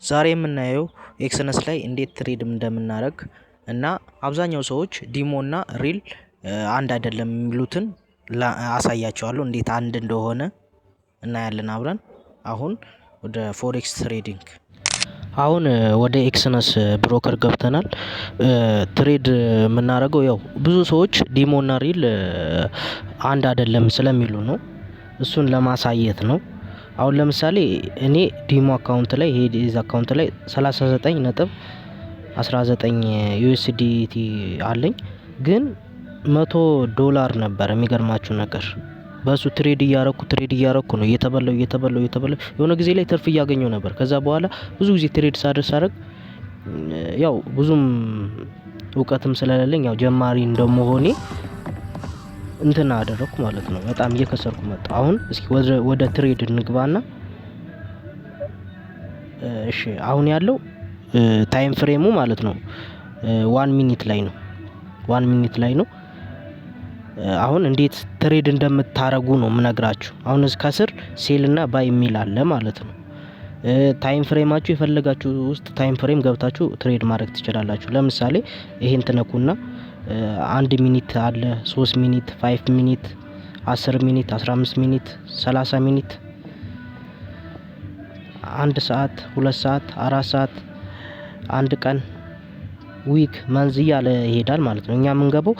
ዛሬ የምናየው Exness ላይ እንዴት trade እንደምናደርግ እና አብዛኛው ሰዎች demo እና real አንድ አይደለም የሚሉትን አሳያቸዋለሁ፣ እንዴት አንድ እንደሆነ እናያለን አብረን። አሁን ወደ forex trading፣ አሁን ወደ Exness broker ገብተናል። Trade የምናደርገው ያው ብዙ ሰዎች demo እና real አንድ አይደለም ስለሚሉ ነው። እሱን ለማሳየት ነው። አሁን ለምሳሌ እኔ demo account ላይ፣ ይሄ ዲዝ account ላይ 39.19 USDT አለኝ፣ ግን 100 ዶላር ነበር። የሚገርማችሁ ነገር በሱ trade እያረኩ trade እያረኩ ነው እየተበላው እየተበላው እየተበላው፣ የሆነ ጊዜ ላይ ትርፍ እያገኘው ነበር። ከዛ በኋላ ብዙ ጊዜ trade ሳደርግ ያው ብዙም እውቀትም ስለሌለኝ፣ ያው ጀማሪ እንደመሆኔ እንትን አደረኩ ማለት ነው። በጣም እየከሰርኩ መጣሁ። አሁን እስኪ ወደ trade እንግባና፣ እሺ፣ አሁን ያለው time frame ኡ ማለት ነው 1 minute ላይ ነው። 1 minute ላይ ነው። አሁን እንዴት trade እንደምታረጉ ነው የምነግራችሁ። አሁን ከስር sell እና buy የሚል አለ ማለት ነው። Time frame ኣችሁ የፈለጋችሁ ውስጥ time frame ገብታችሁ trade ማድረግ ትችላላችሁ። ለምሳሌ ይሄን ትነኩና 1 minute አለ፣ 3 minute፣ 5 minute፣ 10 minute፣ 15 minute፣ 30 minute፣ 1 ሰዓት፣ 2 ሰዓት፣ 4 ሰዓት፣ አንድ ቀን፣ week፣ month እያለ ይሄዳል ማለት ነው። እኛ የምንገባው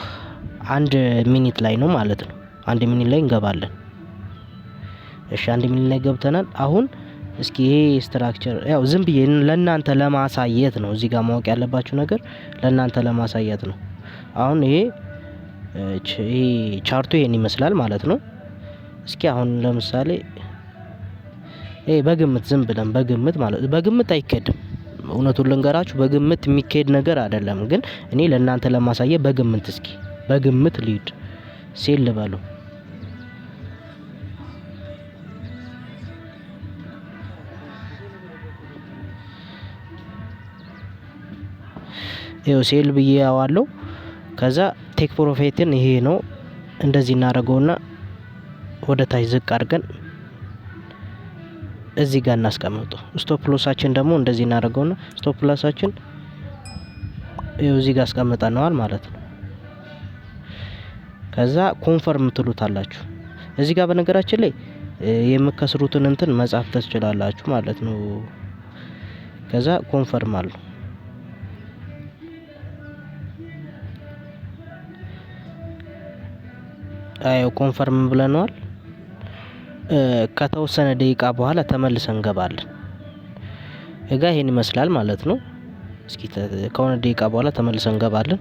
1 minute ላይ ነው ማለት ነው። 1 minute ላይ እንገባለን። እሺ፣ 1 minute ላይ ገብተናል። አሁን እስኪ ይሄ structure ያው ዝም ብዬ ለእናንተ ለማሳየት ነው። እዚህ ጋር ማወቅ ያለባችሁ ነገር ለእናንተ ለማሳየት ነው። አሁን ይሄ chart ኡ ይሄን ይመስላል ማለት ነው። እስኪ አሁን ለምሳሌ ይሄ በግምት፣ ዝም ብለን በግምት ማለት፣ በግምት አይኬድም። እውነቱን ልንገራችሁ፣ በግምት የሚካሄድ ነገር አይደለም። ግን እኔ ለእናንተ ለማሳየት በግምት፣ እስኪ በግምት ልሂድ፣ sell ልበለው። ይኸው sell ብዬ ያዋለው። ከዛ take profit ን ይሄ ነው፣ እንደዚህ እናደርገውና ወደ ታች ዝቅ አድርገን እዚህ ጋር እናስቀምጠው። Stop loss ኣችን ደግሞ እንደዚህ እናደርገውና stop loss ኣችን ይኸው እዚህ ጋር አስቀምጠነዋል ማለት ነው። ከዛ confirm ትሉታላችሁ። እዚህ ጋር በነገራችን ላይ የምከስሩትን እንትን መጻፍ ትችላላችሁ ማለት ነው። ከዛ confirm አለው። አዮ confirm ብለነዋል። ከተወሰነ ደቂቃ በኋላ ተመልሰን እንገባለን። እጋ ይሄን ይመስላል ማለት ነው። እስኪ ከሆነ ደቂቃ በኋላ ተመልሰን እንገባለን።